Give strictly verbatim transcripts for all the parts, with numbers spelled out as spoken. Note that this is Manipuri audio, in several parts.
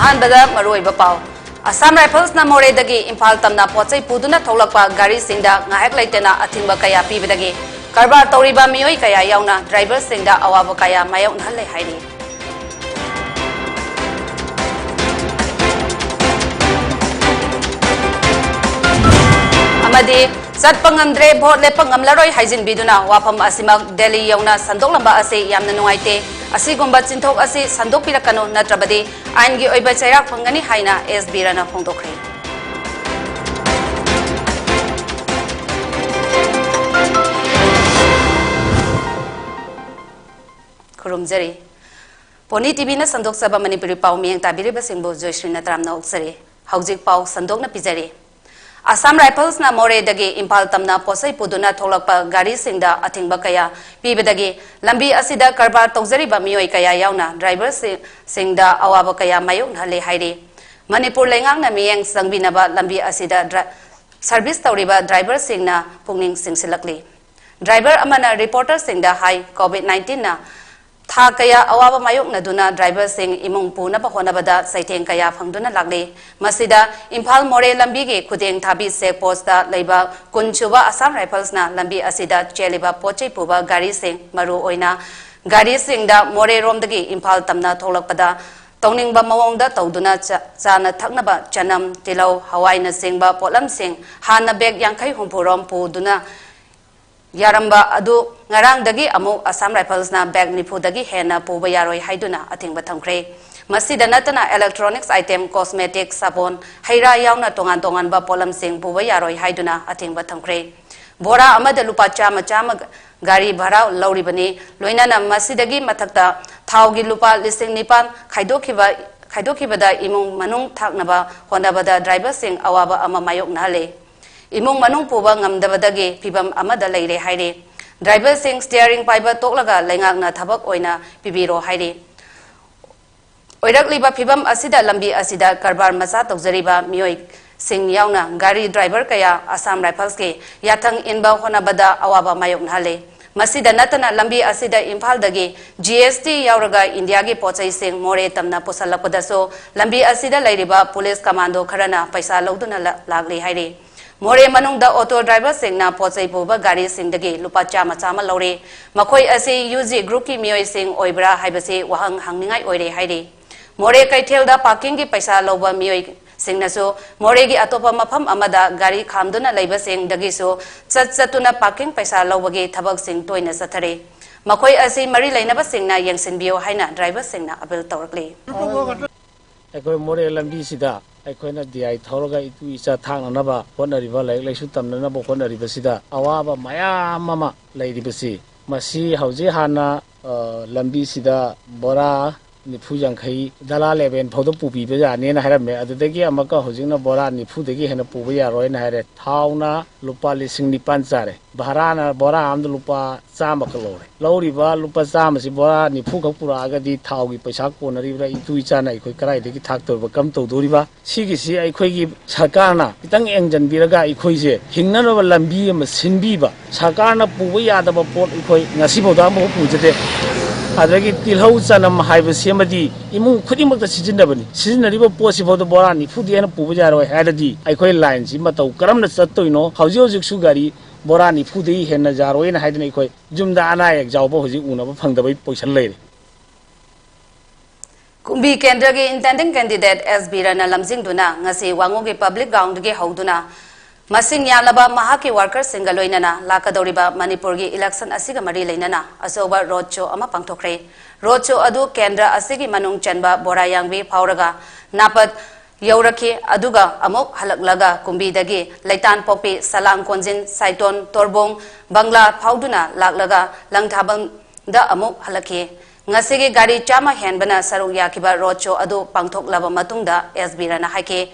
ꯑꯍꯥꯟꯕꯗ ꯃꯔꯨꯑꯣꯏꯕ ꯄꯥꯎ꯫ ꯑꯁꯥꯝ ꯔꯥꯏꯐꯜꯁꯅ ꯃꯣꯔꯦꯗꯒꯤ ꯏꯝꯐꯥꯜ ꯇꯝꯅ ꯄꯣꯠꯆꯩ ꯄꯨꯗꯨꯅ ꯊꯣꯛꯂꯛꯄ ꯒꯥꯔꯤꯁꯤꯡꯗ ꯉꯥꯏꯍꯥꯛ ꯂꯩꯇꯅ ꯑꯊꯤꯡꯕ ꯀꯌꯥ ꯄꯤꯕꯗꯒꯤ ꯀꯔꯕꯥꯔ ꯇꯧꯔꯤꯕ ꯃꯤꯑꯣꯏ ꯀꯌꯥ ꯌꯥꯎꯅ ꯗ꯭ꯔꯥꯏꯚꯔꯁꯤꯡꯗ ꯑꯋꯥꯕ ꯀꯌꯥ ꯃꯥꯌꯣꯛꯅꯍꯜꯂꯦ ꯍꯥꯏꯔꯤ꯫ ꯑꯃꯗꯤ ꯆꯠꯄ ꯉꯝꯗ꯭ꯔꯦ, ꯚꯣꯠ ꯂꯦꯞꯄ ꯉꯝꯂꯔꯣꯏ ꯍꯥꯏꯖꯤꯟꯕꯤꯗꯨꯅ ꯋꯥꯐꯝ ꯑꯁꯤꯃꯛ ꯗꯦꯜꯂꯤ ꯌꯧꯅ ꯁꯟꯗꯣꯛꯂꯝꯕ ꯑꯁꯤ ꯌꯥꯝꯅ ꯅꯨꯡꯉꯥꯏꯇꯦ꯫ ꯑꯁꯤꯒꯨꯝꯕ ꯆꯤꯟꯊꯣꯛ ꯑꯁꯤ ꯁꯟꯗꯣꯛꯄꯤꯔꯛꯀꯅꯨ, ꯅꯠꯇ꯭ꯔꯕꯗꯤ ꯑꯥꯏꯟꯒꯤ ꯑꯣꯏꯕ ꯆꯩꯔꯥꯛ ꯐꯪꯒꯅꯤ ꯍꯥꯏꯅ ꯑꯦꯁ ꯕꯤꯔꯅ ꯐꯣꯡꯗꯣꯛꯈ꯭ꯔꯦ꯫ ꯈꯨꯔꯨꯝꯖꯔꯤ꯫ ꯄꯣꯅꯤ ꯇꯤꯚꯤꯅ ꯁꯟꯗꯣꯛꯆꯕ ꯃꯅꯤꯄꯨꯔꯤ ꯄꯥꯎ ꯃꯤꯠꯌꯦꯡ ꯇꯥꯕꯤꯔꯤꯕꯁꯤꯡꯕꯨ ꯖꯣꯏꯁ꯭ꯔꯤꯅ ꯇꯔꯥꯝꯅ ꯑꯣꯛꯆꯔꯤ꯫ ꯍꯧꯖꯤꯛ ꯄꯥꯎ ꯁꯟꯗꯣꯛꯅ ꯄꯤꯖꯔꯤ꯫ ꯑꯁꯥꯝ ꯔꯥꯏꯐꯜꯁꯅ ꯃꯣꯔꯦꯗꯒꯤ ꯏꯝꯐꯥꯜ ꯇꯝꯅ ꯄꯣꯠꯆꯩ ꯄꯨꯗꯨꯅ ꯊꯣꯛꯂꯛꯄ ꯒꯥꯔꯤꯁꯤꯡꯗ ꯑꯊꯤꯡꯕ ꯀꯌꯥ ꯄꯤꯕꯗꯒꯤ ꯂꯝꯕꯤ ꯑꯁꯤꯗ ꯀꯔꯕꯥꯔ ꯇꯧꯖꯔꯤꯕ ꯃꯤꯑꯣꯏ ꯀꯌꯥ ꯌꯥꯎꯅ ꯗ꯭ꯔꯥꯏꯚꯔꯁꯤꯡꯗ ꯑꯋꯥꯕ ꯀꯌꯥ ꯃꯥꯌꯣꯛꯅꯍꯜꯂꯦ ꯍꯥꯏꯔꯤ꯫ ꯃꯅꯤꯄꯨꯔ ꯂꯩꯉꯥꯛꯅ ꯃꯤꯠꯌꯦꯡ ꯆꯪꯕꯤꯅꯕ ꯂꯝꯕꯤ ꯑꯁꯤꯗ ꯗ꯭ꯔꯥ-, ꯁꯔꯚꯤꯁ ꯇꯧꯔꯤꯕ ꯗ꯭ꯔꯥꯏꯚꯔꯁꯤꯡꯅ ꯄꯨꯛꯅꯤꯡ ꯆꯤꯡꯁꯤꯜꯂꯛꯂꯤ꯫ ꯗ꯭ꯔꯥꯏꯚꯔ ꯑꯃꯅ ꯔꯤꯄꯣꯔꯇꯔꯁꯤꯡꯗ ꯍꯥꯏ, ꯀꯣꯚꯤꯗ ꯅꯥꯏꯟꯇꯤꯟꯅ ꯊꯥ ꯀꯌꯥ ꯑꯋꯥꯕ ꯃꯥꯌꯣꯛꯅꯗꯨꯅ ꯗ꯭ꯔꯥꯏꯚꯔꯁꯤꯡ ꯏꯃꯨꯡ ꯄꯨꯅꯕ ꯍꯣꯠꯅꯕꯗ ꯆꯩꯊꯦꯡ ꯀꯌꯥ ꯐꯪꯗꯨꯅ ꯂꯥꯛꯂꯤ꯫ ꯃꯁꯤꯗ ꯏꯝꯐꯥꯜ ꯃꯣꯔꯦ ꯂꯝꯕꯤꯒꯤ ꯈꯨꯗꯦꯡ ꯊꯥꯕꯤ ꯆꯦꯛ ꯄꯣꯁꯇ ꯂꯩꯕ ꯀꯨꯟ ꯁꯨꯕ ꯑꯁꯥꯝ ꯔꯥꯏꯐꯜꯁꯅ ꯂꯝꯕꯤ ꯑꯁꯤꯗ ꯆꯦꯜꯂꯤꯕ ꯄꯣꯠ ꯆꯩ ꯄꯨꯕ ꯒꯥꯔꯤꯁꯤꯡ, ꯃꯔꯨ ꯑꯣꯏꯅ ꯒꯥꯔꯤꯁꯤꯡꯗ ꯃꯣꯔꯦꯔꯣꯝꯗꯒꯤ ꯏꯝꯐꯥꯜ ꯇꯝꯅ ꯊꯣꯛꯂꯛꯄꯗ ꯇꯧꯅꯤꯡꯕ ꯃꯑꯣꯡꯗ ꯇꯧꯗꯨꯅ ꯆꯥ-, ꯆꯥꯅ ꯊꯛꯅꯕ ꯆꯅꯝ, ꯇꯤꯜꯍꯧ, ꯍꯋꯥꯏꯅꯆꯤꯡꯕ ꯄꯣꯠꯂꯝꯁꯤꯡ ꯍꯥꯟꯅ ꯕꯦꯒ ꯌꯥꯡꯈꯩ ꯍꯨꯝꯐꯨ ꯔꯣꯝ ꯄꯨꯗꯨꯅ ꯌꯥꯔꯝꯕ ꯑꯗꯨ ꯉꯔꯥꯡꯗꯒꯤ ꯑꯃꯨꯛ ꯑꯁꯥꯝ ꯔꯥꯏꯐꯜꯁꯅ ꯕꯦꯒ ꯅꯤꯐꯨꯗꯒꯤ ꯍꯦꯟꯅ ꯄꯨꯕ ꯌꯥꯔꯣꯏ ꯍꯥꯏꯗꯨꯅ ꯑꯊꯤꯡꯕ ꯊꯝꯈ꯭ꯔꯦ꯫ ꯃꯁꯤꯗ ꯅꯠꯇꯅ electronics item, cosmetic, ꯁꯥꯄꯣꯟ, ꯍꯩ ꯔꯥ ꯌꯥꯎꯅ ꯇꯣꯉꯥꯟ ꯇꯣꯉꯥꯟꯕ ꯄꯣꯠꯂꯝꯁꯤꯡ ꯄꯨꯕ ꯌꯥꯔꯣꯏ ꯍꯥꯏꯗꯨꯅ ꯑꯊꯤꯡꯕ ꯊꯝꯈ꯭ꯔꯦ꯫ ꯕꯣꯔꯥ ꯑꯃꯗ ꯂꯨꯄꯥ ꯆꯥꯝꯃ ꯆꯥꯝꯃ ꯒꯥꯔꯤ ꯚꯔꯥ ꯂꯧꯔꯤꯕꯅꯤ꯫ ꯂꯣꯏꯅꯅ ꯃꯁꯤꯗꯒꯤ ꯃꯊꯛꯇ ꯊꯥꯎꯒꯤ ꯂꯨꯄꯥ ꯂꯤꯁꯤꯡ ꯅꯤꯄꯥꯟ ꯈꯥꯏꯗꯣꯛꯈꯤꯕ, ꯈꯥꯏꯗꯣꯛꯈꯤꯕꯗ ꯏꯃꯨꯡ ꯃꯅꯨꯡ ꯊꯥꯛꯅꯕ ꯍꯣꯠꯅꯕꯗ ꯗ꯭ꯔꯥꯏꯚꯔꯁꯤꯡ ꯑꯋꯥꯕ ꯑꯃ ꯃꯥꯌꯣꯛꯅꯍꯜꯂꯤ꯫ ꯏꯃꯨꯡ ꯃꯅꯨꯡ ꯄꯨꯕ ꯉꯝꯗꯕꯗꯒꯤ ꯐꯤꯚꯝ ꯑꯃꯗ ꯂꯩꯔꯦ ꯍꯥꯏꯔꯤ꯫ ꯗ꯭ꯔꯥꯏꯚꯔꯁꯤꯡ ꯁ꯭ꯇꯤꯌꯥꯔꯤꯡ ꯄꯥꯏꯕ ꯇꯣꯛꯂꯒ ꯂꯩꯉꯥꯛꯅ ꯊꯕꯛ ꯑꯣꯏꯅ ꯄꯤꯕꯤꯔꯣ ꯍꯥꯏꯔꯤ꯫ ꯑꯣꯏꯔꯛꯂꯤꯕ ꯐꯤꯚꯝ ꯑꯁꯤꯗ ꯂꯝꯕꯤ ꯑꯁꯤꯗ ꯀꯔꯕꯥꯔ ꯃꯆꯥ ꯇꯧꯖꯔꯤꯕ ꯃꯤꯑꯣꯏꯁꯤꯡ ꯌꯥꯎꯅ ꯒꯥꯔꯤ ꯗ꯭ꯔꯥꯏꯚꯔ ꯀꯌꯥ ꯑꯁꯥꯝ ꯔꯥꯏꯐꯜꯁꯀꯤ ꯌꯥꯊꯪ ꯏꯟꯕ ꯍꯣꯠꯅꯕꯗ ꯑꯋꯥꯕ ꯃꯥꯌꯣꯛꯅꯍꯜꯂꯤ꯫ ꯃꯁꯤꯗ ꯅꯠꯇꯅ ꯂꯝꯕꯤ ꯑꯁꯤꯗ ꯏꯝꯐꯥꯜꯗꯒꯤ ꯖꯤ ꯑꯦꯁ ꯇꯤ ꯌꯥꯎꯔꯒ ꯏꯟꯗꯤꯌꯥꯒꯤ ꯄꯣꯠꯆꯩꯁꯤꯡ ꯃꯣꯔꯦ ꯇꯝꯅ ꯄꯨꯁꯜꯂꯛꯄꯗꯁꯨ ꯂꯝꯕꯤ ꯑꯁꯤꯗ ꯂꯩꯔꯤꯕ ꯄꯨꯂꯤꯁ ꯀꯃꯥꯟꯗꯣ ꯈꯔꯅ ꯄꯩꯁꯥ ꯂꯧꯗꯨꯅ ꯂ-, ꯂꯥꯛꯂꯤ ꯍꯥꯏꯔꯤ꯫ ꯃꯣꯔꯦ ꯃꯅꯨꯡꯗ ꯑꯣꯇꯣ ꯗ꯭ꯔꯥꯏꯚꯔꯁꯤꯡꯅ ꯄꯣꯠꯆꯩ ꯄꯨꯕ ꯒꯥꯔꯤꯁꯤꯡꯗꯒꯤ ꯂꯨꯄꯥ ꯆꯥꯝꯃ ꯆꯥꯝꯃ ꯂꯧꯔꯦ꯫ ꯃꯈꯣꯏ ꯑꯁꯤ ꯌꯨ ꯖꯤ ꯒ꯭ꯔꯨꯞꯀꯤ ꯃꯤꯑꯣꯏꯁꯤꯡ ꯑꯣꯏꯕ꯭ꯔꯥ ꯍꯥꯏꯕꯁꯤ ꯋꯥꯍꯪ ꯍꯪꯅꯤꯡꯉꯥꯏ ꯑꯣꯏꯔꯦ ꯍꯥꯏꯔꯤ꯫ ꯃꯣꯔꯦ ꯀꯩꯊꯦꯜꯗ ꯄꯥꯔꯀꯤꯡꯒꯤ ꯄꯩꯁꯥ ꯂꯧꯕ ꯃꯤꯑꯣꯏꯁꯤꯡꯅꯁꯨ ꯃꯣꯔꯦꯒꯤ ꯑꯇꯣꯞꯄ ꯃꯐꯝ ꯑꯃꯗ ꯒꯥꯔꯤ ꯈꯥꯝꯗꯨꯅ ꯂꯩꯕꯁꯤꯡꯗꯒꯤꯁꯨ ꯆꯠ ꯆꯠꯇꯨꯅ ꯄꯥꯔꯀꯤꯡ ꯄꯩꯁꯥ ꯂꯧꯕꯒꯤ ꯊꯕꯛꯁꯤꯡ ꯇꯣꯏꯅ ꯆꯠꯊꯔꯤ꯫ ꯃꯈꯣꯏ ꯑꯁꯤ ꯃꯔꯤ ꯂꯩꯅꯕꯁꯤꯡꯅ ꯌꯦꯡꯁꯤꯟꯕꯤꯌꯨ ꯍꯥꯏꯅ ꯗ꯭ꯔꯥꯏꯚꯔꯁꯤꯡꯅ ꯑꯄꯤꯜ ꯇꯧꯔꯛꯂꯤ꯫ ꯑꯩꯈꯣꯏ ꯃꯣꯔꯦ ꯂꯝꯕꯤꯁꯤꯗ ꯑꯩꯈꯣꯏꯅ ꯗꯤ ꯑꯥꯏ ꯊꯧꯔꯒ ꯏꯇꯨ ꯏꯆꯥ ꯊꯥꯛꯅꯅꯕ ꯍꯣꯠꯅꯔꯤꯕ, ꯂꯥꯏꯔꯤꯛ ꯂꯥꯏꯁꯨ ꯇꯝꯅꯅꯕ ꯍꯣꯠꯅꯔꯤꯕꯁꯤꯗ ꯑꯋꯥꯕ ꯃꯌꯥꯝ ꯑꯃ ꯂꯩꯔꯤꯕꯁꯤ, ꯃꯁꯤ ꯍꯧꯖꯤꯛ ꯍꯥꯟꯅ, ꯑ, ꯂꯝꯕꯤꯁꯤꯗ ꯕꯣꯔꯥ ꯅꯤꯐꯨ ꯌꯥꯡꯈꯩ ꯗꯂꯥ ꯂꯦꯚꯦꯟ ꯐꯥꯎꯗ ꯄꯨꯕꯤꯕ ꯌꯥꯅꯤꯅ ꯍꯥꯏꯔꯝꯃꯦ꯫ ꯑꯗꯨꯗꯒꯤ ꯑꯃꯨꯛꯀ ꯍꯧꯖꯤꯛꯅ ꯕꯣꯔꯥ ꯅꯤꯐꯨꯗꯒꯤ ꯍꯦꯟꯅ ꯄꯨꯕ ꯌꯥꯔꯣꯏꯅ ꯍꯥꯏꯔꯦ꯫ ꯊꯥꯎꯅ ꯂꯨꯄꯥ ꯂꯤꯁꯤꯡ ꯅꯤꯄꯥꯟ ꯆꯥꯔꯦ꯫ ꯚꯔꯥꯅ ꯕꯣꯔꯥ ꯑꯃꯗ ꯂꯨꯄꯥ ꯆꯥꯝꯃꯈꯛ ꯂꯧꯔꯦ꯫ ꯂꯧꯔꯤꯕ ꯂꯨꯄꯥ ꯆꯥꯝꯃꯁꯤ ꯕꯣꯔꯥ ꯅꯤꯐꯨꯈꯛ ꯄꯨꯔꯛꯑꯒꯗꯤ ꯊꯥꯎꯒꯤ ꯄꯩꯁꯥ ꯀꯣꯟꯅꯔꯤꯕ꯭ꯔꯥ? ꯏꯇꯨ ꯏꯆꯥꯅ ꯑꯩꯈꯣꯏ ꯀꯗꯥꯏꯗꯒꯤ ꯊꯥꯛꯇꯣꯏꯕ? ꯀꯔꯝ ꯇꯧꯗꯣꯔꯤꯕ? ꯁꯤꯒꯤꯁꯤ ꯑꯩꯈꯣꯏꯒꯤ ꯁꯔꯀꯥꯔꯅ ꯈꯤꯇꯪ ꯌꯦꯡꯁꯤꯟꯕꯤꯔꯒ ꯑꯩꯈꯣꯏꯁꯦ ꯍꯤꯡꯅꯅꯕ ꯂꯝꯕꯤ ꯑꯃ ꯁꯤꯟꯕꯤꯕ꯫ ꯁꯔꯀꯥꯔꯅ ꯄꯨꯕ ꯌꯥꯗꯕ ꯄꯣꯠ ꯑꯩꯈꯣꯏ ꯉꯁꯤꯐꯥꯎꯗ ꯑꯃꯐꯥꯎ ꯄꯨꯖꯗꯦ꯫ ꯑꯗꯒꯤ ꯇꯤꯜꯍꯧ ꯆꯅꯝ ꯍꯥꯏꯕꯁꯤꯃꯗꯤ ꯏꯃꯨꯡ ꯈꯨꯗꯤꯡꯃꯛꯇ ꯁꯤꯖꯤꯟꯅꯕꯅꯤ꯫ ꯁꯤꯖꯤꯟꯅꯔꯤꯕ ꯄꯣꯠꯁꯤꯐꯥꯎꯗ ꯕꯣꯔꯥ ꯅꯤꯐꯨꯗꯤ ꯍꯦꯟꯅ ꯄꯨꯕ ꯌꯥꯔꯣꯏ ꯍꯥꯏꯔꯗꯤ ꯑꯩꯈꯣꯏ ꯂꯥꯏꯟꯁꯤ ꯃꯇꯧ ꯀꯔꯝꯅ ꯆꯠꯇꯣꯏꯅꯣ? ꯍꯧꯖꯤꯛ ꯍꯧꯖꯤꯛꯁꯨ ꯒꯥꯔꯤ ꯕꯣꯔꯥ ꯅꯤꯐꯨꯗꯒꯤ ꯍꯦꯟꯅ ꯌꯥꯔꯣꯏꯅ ꯍꯥꯏꯗꯅ ꯑꯩꯈꯣꯏ ꯌꯨꯝꯗ ꯑꯅꯥ ꯑꯌꯦꯛ ꯌꯥꯎꯕ ꯍꯧꯖꯤꯛ ꯎꯅꯕ ꯐꯪꯗꯕꯒꯤ ꯄꯣꯖꯤꯁꯟ ꯂꯩꯔꯦ꯫ ꯀꯨꯝꯕꯤ ꯀꯦꯟꯗ꯭ꯔꯒꯤ intending candidate ꯑꯦꯁ ꯕꯤꯔꯅ ꯂꯝꯖꯤꯡꯗꯨꯅ ꯉꯁꯤ ꯋꯥꯉꯨꯒꯤ ꯄꯕ꯭ꯂꯤꯛ ꯒ꯭ꯔꯥꯎꯟꯗꯒꯤ ꯍꯧꯗꯨꯅ ꯃꯁꯤꯡ ꯌꯥꯝꯂꯕ ꯃꯍꯥꯛꯀꯤ ꯋꯥꯔꯀꯔꯁꯤꯡꯒ ꯂꯣꯏꯅꯅ ꯂꯥꯛꯀꯗꯧꯔꯤꯕ ꯃꯅꯤꯄꯨꯔꯒꯤ ꯏꯂꯦꯛꯁꯟ ꯑꯁꯤꯒ ꯃꯔꯤ ꯂꯩꯅꯅ ꯑꯆꯧꯕ ꯔꯣꯗ ꯁꯣ ꯑꯃ ꯄꯥꯡꯊꯣꯛꯈ꯭ꯔꯦ꯫ ꯔꯣꯗ ꯁꯣ ꯑꯗꯨ ꯀꯦꯟꯗ꯭ꯔ ꯑꯁꯤꯒꯤ ꯃꯅꯨꯡ ꯆꯟꯕ ꯕꯣꯔꯥꯌꯥꯡꯕꯤ ꯐꯥꯎꯔꯒ ꯅꯥꯄꯠ ꯌꯧꯔꯛꯈꯤ꯫ ꯑꯗꯨꯒ ꯑꯃꯨꯛ ꯍꯜꯂꯛꯂꯒ ꯀꯨꯝꯕꯤꯗꯒꯤ ꯂꯩꯇꯥꯟꯄꯣꯛꯄꯤ, ꯁꯂꯥꯡ ꯀꯣꯟꯖꯤꯟ, ꯁꯥꯏꯇꯣꯟ, ꯇꯣꯔꯕꯣꯡ, ꯕꯪꯂꯥ ꯐꯥꯎꯗꯨꯅ ꯂꯥꯛꯂꯒ ꯂꯪꯊꯥꯕꯝꯗ ꯑꯃꯨꯛ ꯍꯜꯂꯛꯈꯤ꯫ ꯉꯁꯤꯒꯤ ꯒꯥꯔꯤ ꯆꯥꯝꯃ ꯍꯦꯟꯕꯅ ꯁꯔꯨꯛ ꯌꯥꯈꯤꯕ ꯔꯣꯗ ꯁꯣ ꯑꯗꯨ ꯄꯥꯡꯊꯣꯛꯂꯕ ꯃꯇꯨꯡꯗ ꯑꯦꯁ ꯕꯤꯔꯅ ꯍꯥꯏꯈꯤ,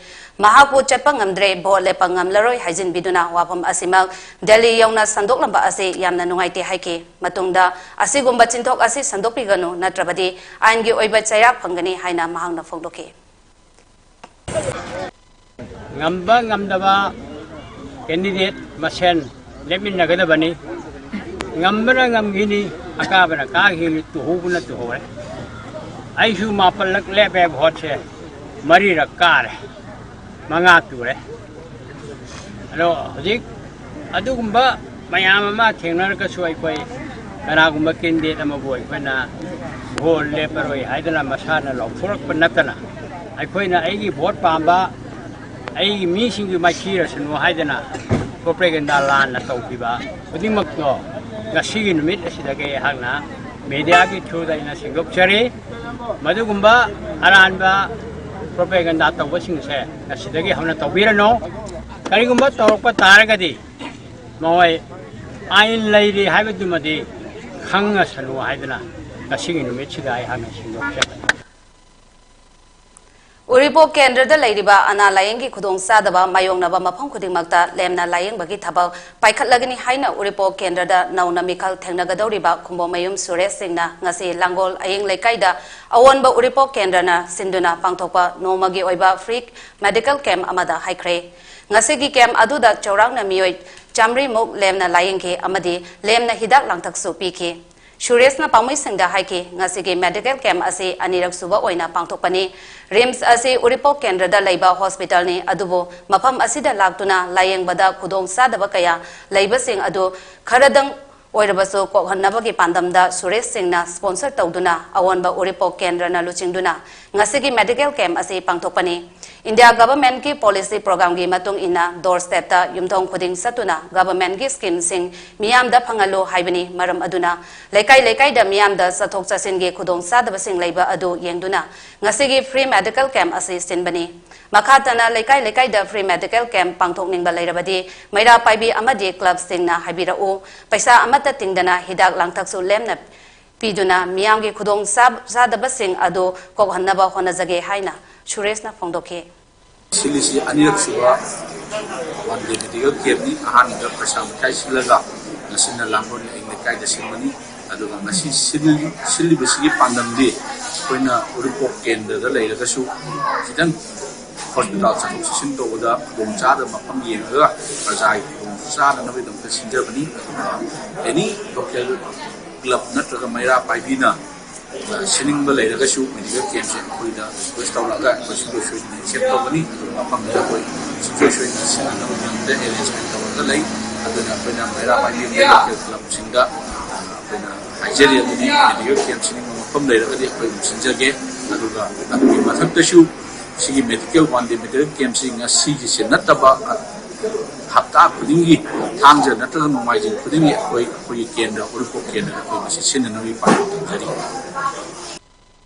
ꯃꯍꯥꯛꯄꯨ ꯆꯠꯄ ꯉꯝꯗ꯭ꯔꯦ, ꯚꯣꯠ ꯂꯦꯞꯄ ꯉꯝꯂꯔꯣꯏ ꯍꯥꯏꯖꯤꯟꯕꯤꯗꯨꯅ ꯋꯥꯐꯝ ꯑꯁꯤꯃꯛ ꯗꯦꯜꯂꯤ ꯌꯧꯅ ꯁꯟꯗꯣꯛꯂꯝꯕ ꯑꯁꯤ ꯌꯥꯝꯅ ꯅꯨꯡꯉꯥꯏꯇꯦ ꯍꯥꯏꯈꯤ꯫ ꯃꯇꯨꯡꯗ ꯑꯁꯤꯒꯨꯝꯕ ꯆꯤꯟꯊꯣꯛ ꯑꯁꯤ ꯁꯟꯗꯣꯛꯄꯤꯒꯅꯨ, ꯅꯠꯇ꯭ꯔꯕꯗꯤ ꯑꯥꯏꯟꯒꯤ ꯑꯣꯏꯕ ꯆꯩꯔꯥꯛ ꯐꯪꯒꯅꯤ ꯍꯥꯏꯅ ꯃꯍꯥꯛꯅ ꯐꯣꯡꯗꯣꯛꯈꯤ꯫ ꯉꯝꯕ ꯉꯝꯗꯕ ꯀꯦꯟꯗꯤꯗꯦꯠ ꯃꯁꯦꯟ ꯂꯦꯞꯃꯤꯟꯅꯒꯗꯕꯅꯤ꯫ ꯉꯝꯕꯅ ꯉꯝꯈꯤꯅꯤ, ꯑꯀꯥꯕꯅ ꯀꯥꯈꯤꯅꯤ, ꯇꯨꯍꯧꯕꯅ ꯇꯨꯍꯧꯔꯦ꯫ ꯑꯩꯁꯨ ꯃꯥꯄꯜꯂꯛ ꯂꯦꯞꯄꯦ ꯚꯣꯠꯁꯦ, ꯃꯔꯤꯔꯛ ꯀꯥꯔꯦ, ꯃꯉꯥ ꯇꯨꯔꯦ꯫ ꯑꯗꯣ ꯍꯧꯖꯤꯛ ꯑꯗꯨꯒꯨꯝꯕ ꯃꯌꯥꯝ ꯑꯃ ꯊꯦꯡꯅꯔꯒꯁꯨ ꯑꯩꯈꯣꯏ ꯀꯅꯥꯒꯨꯝꯕ ꯀꯦꯟꯗꯤꯗꯦꯠ ꯑꯃꯕꯨ ꯑꯩꯈꯣꯏꯅ ꯚꯣꯠ ꯂꯦꯞꯄꯔꯣꯏ ꯍꯥꯏꯗꯅ ꯃꯁꯥꯅ ꯂꯥꯎꯊꯣꯔꯛꯄ ꯅꯠꯇꯅ, ꯑꯩꯈꯣꯏꯅ ꯑꯩꯒꯤ ꯚꯣꯠ ꯄꯥꯝꯕ, ꯑꯩꯒꯤ ꯃꯤꯁꯤꯡꯒꯤ ꯃꯥꯏꯊꯤꯔꯁꯅꯨ ꯍꯥꯏꯗꯅ ꯄ꯭ꯔꯣꯄꯦꯒꯦꯟꯗꯥ ꯂꯥꯟꯅ ꯇꯧꯈꯤꯕ ꯈꯨꯗꯤꯡꯃꯛꯇꯣ ꯉꯁꯤꯒꯤ ꯅꯨꯃꯤꯠ ꯑꯁꯤꯗꯒꯤ ꯑꯩꯍꯥꯛꯅ ꯃꯦꯗꯤꯌꯥꯒꯤ ꯊ꯭ꯔꯨꯗ ꯑꯩꯅ ꯁꯦꯡꯗꯣꯛꯆꯔꯤ꯫ ꯃꯗꯨꯒꯨꯝꯕ ꯑꯔꯥꯟꯕ ꯄ꯭ꯔꯣꯄꯦꯒꯦꯟꯗꯥ ꯇꯧꯕꯁꯤꯡꯁꯦ ꯉꯁꯤꯗꯒꯤ ꯍꯧꯅ ꯇꯧꯕꯤꯔꯅꯨ꯫ ꯀꯔꯤꯒꯨꯝꯕ ꯇꯧꯔꯛꯄ ꯇꯥꯔꯒꯗꯤ ꯃꯈꯣꯏ ꯑꯥꯏꯟ ꯂꯩꯔꯤ ꯍꯥꯏꯕꯗꯨꯃꯗꯤ ꯈꯪꯉꯁꯅꯨ ꯍꯥꯏꯗꯅ ꯉꯁꯤꯒꯤ ꯅꯨꯃꯤꯠꯁꯤꯗ ꯑꯩꯍꯥꯛꯅ ꯁꯦꯡꯗꯣꯛꯆꯕꯅꯤ꯫ ꯎꯔꯤꯄꯣꯛ ꯀꯦꯟꯗ꯭ꯔꯗ ꯂꯩꯔꯤꯕ ꯑꯅꯥ ꯂꯥꯌꯦꯡꯒꯤ ꯈꯨꯗꯣꯡꯆꯥꯗꯕ ꯃꯥꯌꯣꯛꯅꯕ ꯃꯐꯝ ꯈꯨꯗꯤꯡꯃꯛꯇ ꯂꯦꯝꯅ ꯂꯥꯌꯦꯡꯕꯒꯤ ꯊꯕꯛ ꯄꯥꯏꯈꯠꯂꯒꯅꯤ ꯍꯥꯏꯅ ꯎꯔꯤꯄꯣꯛ ꯀꯦꯟꯗ꯭ꯔꯗ ꯅꯧꯅ ꯃꯤꯈꯜ ꯊꯦꯡꯅꯒꯗꯧꯔꯤꯕ ꯈꯨꯝꯕꯣꯃꯌꯨꯝ ꯁꯨꯔꯦꯁ ꯁꯤꯡꯅ ꯉꯁꯤ ꯂꯥꯡꯒꯣꯜ ꯑꯌꯤꯡ ꯂꯩꯀꯥꯏꯗ ꯑꯑꯣꯟꯕ ꯎꯔꯤꯄꯣꯛ ꯀꯦꯟꯗ꯭ꯔꯅ ꯁꯤꯟꯗꯨꯅ ꯄꯥꯡꯊꯣꯛꯄ ꯅꯣꯡꯃꯒꯤ ꯑꯣꯏꯕ ꯐ꯭ꯔꯤ ꯃꯦꯗꯤꯀꯦꯜ ꯀꯦꯝꯞ ꯑꯃꯗ ꯍꯥꯏꯈ꯭ꯔꯦ꯫ ꯉꯁꯤꯒꯤ ꯀꯦꯝꯞ ꯑꯗꯨꯗ ꯆꯥꯎꯔꯥꯛꯅ ꯃꯤꯑꯣꯏ ꯆꯥꯃꯔꯤꯃꯨꯛ ꯂꯦꯝꯅ ꯂꯥꯌꯦꯡꯈꯤ ꯑꯃꯗꯤ ꯂꯦꯝꯅ ꯍꯤꯗꯥꯛ ꯂꯥꯡꯊꯛꯁꯨ ꯄꯤꯈꯤ꯫ ꯁꯨꯔꯦꯁꯅ ꯄꯥꯎꯃꯤꯁꯤꯡꯗ ꯍꯥꯏꯈꯤ, ꯉꯁꯤꯒꯤ ꯃꯦꯗꯤꯀꯦꯜ ꯀꯦꯝꯞ ꯑꯁꯤ ꯑꯅꯤꯔꯛ ꯁꯨꯕ ꯑꯣꯏꯅ ꯄꯥꯡꯊꯣꯛꯄꯅꯤ꯫ ꯔꯤꯝꯁ ꯑꯁꯤ ꯎꯔꯤꯄꯣꯛ ꯀꯦꯟꯗ꯭ꯔꯗ ꯂꯩꯕ ꯍꯣꯁꯄꯤꯇꯥꯜꯅꯤ, ꯑꯗꯨꯕꯨ ꯃꯐꯝ ꯑꯁꯤꯗ ꯂꯥꯛꯇꯨꯅ ꯂꯥꯌꯦꯡꯕꯗ ꯈꯨꯗꯣꯡ ꯆꯥꯗꯕ ꯀꯌꯥ ꯂꯩꯕꯁꯤꯡ ꯑꯗꯨ ꯈꯔꯗꯪ ꯑꯣꯏꯔꯕꯁꯨ ꯀꯣꯛꯍꯟꯅꯕꯒꯤ ꯄꯥꯟꯗꯝꯗ ꯁꯨꯔꯦꯁ ꯁꯤꯡꯅ ꯁ꯭ꯄꯣꯟꯁꯔ ꯇꯧꯗꯨꯅ ꯑꯑꯣꯟꯕ ꯎꯔꯤꯄꯣꯛ ꯀꯦꯟꯗ꯭ꯔꯅ ꯂꯨꯆꯤꯡꯗꯨꯅ ꯉꯁꯤꯒꯤ ꯃꯦꯗꯤꯀꯦꯜ ꯀꯦꯝꯞ ꯑꯁꯤ ꯄꯥꯡꯊꯣꯛꯄꯅꯤ꯫ ꯏꯟꯗꯤꯌꯥ ꯒꯚꯔꯟꯃꯦꯟꯠꯀꯤ ꯄꯣꯂꯤꯁꯤ ꯄ꯭ꯔꯣꯒ꯭ꯔꯥꯝꯒꯤ ꯃꯇꯨꯡ ꯏꯟꯅ ꯗꯣꯔ ꯁ꯭ꯇꯦꯞꯇ ꯌꯨꯝꯊꯣꯡ ꯈꯨꯗꯤꯡ ꯆꯠꯇꯨꯅ ꯒꯚꯔꯟꯃꯦꯟꯠꯀꯤ ꯁ꯭ꯀꯤꯝꯁꯤꯡ ꯃꯤꯌꯥꯝꯗ ꯐꯪꯍꯜꯂꯨ ꯍꯥꯏꯕꯅꯤ꯫ ꯃꯔꯝ ꯑꯗꯨꯅ ꯂꯩꯀꯥꯏ ꯂꯩꯀꯥꯏꯗ ꯃꯤꯌꯥꯝꯗ ꯆꯠꯊꯣꯛ ꯆꯠꯁꯤꯟꯒꯤ ꯈꯨꯗꯣꯡꯆꯥꯗꯕꯁꯤꯡ ꯂꯩꯕ ꯑꯗꯨ ꯌꯦꯡꯗꯨꯅ ꯉꯁꯤꯒꯤ ꯐ꯭ꯔꯤ ꯃꯦꯗꯤꯀꯦꯜ ꯀꯦꯝꯞ ꯑꯁꯤ ꯁꯤꯟꯕꯅꯤ꯫ ꯃꯈꯥ ꯇꯥꯅ ꯂꯩꯀꯥꯏ ꯂꯩꯀꯥꯏꯗ ꯐ꯭ꯔꯤ ꯃꯦꯗꯤꯀꯦꯜ ꯀꯦꯝꯞ ꯄꯥꯡꯊꯣꯛꯅꯤꯡꯕ ꯂꯩꯔꯕꯗꯤ ꯃꯩꯔꯥ ꯄꯥꯏꯕꯤ ꯑꯃꯗꯤ ꯀ꯭ꯂꯕꯁꯤꯡꯅ ꯍꯥꯏꯕꯤꯔꯛꯎ꯫ ꯄꯩꯁꯥ ꯑꯃꯠꯇ ꯇꯤꯡꯗꯅ ꯍꯤꯗꯥꯛ ꯂꯥꯡꯊꯛꯁꯨ ꯂꯦꯝꯅ ꯄꯤꯗꯨꯅ ꯃꯤꯌꯥꯝꯒꯤ ꯈꯨꯗꯣꯡ ꯆꯥ-, ꯆꯥꯗꯕꯁꯤꯡ ꯑꯗꯨ ꯀꯣꯛꯍꯟꯅꯕ ꯍꯣꯠꯅꯖꯒꯦ ꯍꯥꯏꯅ ꯁꯨꯔꯦꯁꯅ ꯐꯣꯡꯗꯣꯛꯈꯤ꯫ ꯁꯤꯜꯂꯤꯁꯤ ꯑꯅꯤꯔꯛ ꯁꯨꯕ ꯋꯥꯟ ꯗꯦ ꯃꯦꯗꯤꯀꯦꯜ ꯀꯦꯝꯞꯅꯤ꯫ ꯑꯍꯥꯟꯕꯗ ꯄꯩꯁꯥ ꯃꯈꯥꯏ ꯁꯤꯜꯂꯒ ꯉꯁꯤꯅ ꯂꯥꯡꯒꯣꯜ ꯑꯌꯤꯡ ꯂꯩꯀꯥꯏꯗ ꯁꯤꯟꯕꯅꯤ꯫ ꯑꯗꯨꯒ ꯉꯁꯤ ꯁꯤꯜ-, ꯁꯤꯜꯂꯤꯕꯁꯤꯒꯤ ꯄꯥꯟꯗꯝꯗꯤ ꯑꯩꯈꯣꯏꯅ ꯎꯔꯤꯄꯣꯛ ꯀꯦꯟꯗ꯭ꯔꯗ ꯂꯩꯔꯒꯁꯨ ꯈꯤꯇꯪ ꯍꯣꯁꯄꯤꯇꯥꯜ ꯆꯠꯊꯣꯛ ꯆꯠꯁꯤꯟ ꯇꯧꯕꯗ ꯈꯨꯗꯣꯡ ꯆꯥꯗꯕ ꯃꯐꯝ ꯌꯦꯡꯉꯒ ꯄ꯭ꯔꯖꯥꯒꯤ ꯈꯨꯗꯣꯡ ꯆꯥꯅꯅꯕꯒꯤꯗꯃꯛꯇ ꯁꯤꯟꯖꯕꯅꯤ꯫ ꯑꯗꯨꯅ ꯑꯦꯅꯤ ꯂꯣꯀꯦꯜ ꯀ꯭ꯂꯕ ꯅꯠꯇ꯭ꯔꯒ ꯃꯩꯔꯥ ꯄꯥꯏꯕꯤꯅ ꯁꯤꯟꯅꯤꯡꯕ ꯂꯩꯔꯒꯁꯨ ꯃꯦꯗꯤꯀꯦꯜ ꯀꯦꯝꯞꯁꯦ ꯑꯩꯈꯣꯏꯗ ꯔꯤꯀ꯭ꯋꯦꯁ ꯇꯧꯔꯛꯑꯒ ꯑꯩꯈꯣꯏ ꯁꯨꯡꯁꯣꯏ ꯁꯣꯏꯗꯅ ꯑꯦꯛꯁꯦꯞ ꯇꯧꯒꯅꯤ꯫ ꯑꯗꯨꯒ ꯃꯐꯝꯗꯨꯗ ꯑꯩꯈꯣꯏ ꯁꯨꯡꯁꯣꯏ ꯁꯣꯏꯗꯅ ꯁꯤꯟꯅꯅꯕꯒꯤꯗꯃꯛꯇ ꯑꯦꯔꯦꯟꯖꯃꯦꯟ ꯇꯧꯔꯒ ꯂꯩ꯫ ꯑꯗꯨꯅ ꯑꯩꯈꯣꯏꯅ ꯃꯩꯔꯥ ꯄꯥꯏꯕꯤ ꯂꯣꯀꯦꯜ ꯀ꯭ꯂꯕꯁꯤꯡꯗ ꯑꯩꯈꯣꯏꯅ ꯍꯥꯏꯖꯔꯤ, ꯑꯗꯨꯗꯤ ꯃꯦꯗꯤꯀꯦꯜ ꯀꯦꯝꯞ ꯁꯤꯟꯅꯤꯡꯕ ꯃꯐꯝ ꯂꯩꯔꯒꯗꯤ ꯑꯩꯈꯣꯏ ꯑꯗꯨꯝ ꯁꯤꯟꯖꯒꯦ꯫ ꯑꯗꯨꯒ ꯑꯗꯨꯒꯤ ꯃꯊꯛꯇꯁꯨ ꯁꯤꯒꯤ ꯃꯦꯗꯤꯀꯦꯜ ꯋꯥꯟ ꯗꯦ ꯃꯦꯗꯤꯀꯦꯜ ꯀꯦꯝꯞꯁꯤ ꯉꯁꯤꯒꯤꯁꯦ ꯅꯠꯇꯕ ꯍꯞꯇꯥ ꯈꯨꯗꯤꯡꯒꯤ ꯊꯥꯡꯖ ꯅꯠꯇ꯭ꯔꯒ ꯅꯣꯡꯃꯥꯏꯖꯤꯡ ꯈꯨꯗꯤꯡꯒꯤ ꯑꯩꯈꯣꯏ ꯑꯩꯈꯣꯏꯒꯤ ꯀꯦꯟꯗ꯭ꯔ ꯎꯔꯤꯄꯣꯛ ꯀꯦꯟꯗ꯭ꯔꯗ ꯑꯩꯈꯣꯏ ꯃꯁꯤ ꯁꯤꯟꯅꯅꯕꯒꯤ ꯄꯥꯟꯗꯝ ꯊꯝꯖꯔꯤ꯫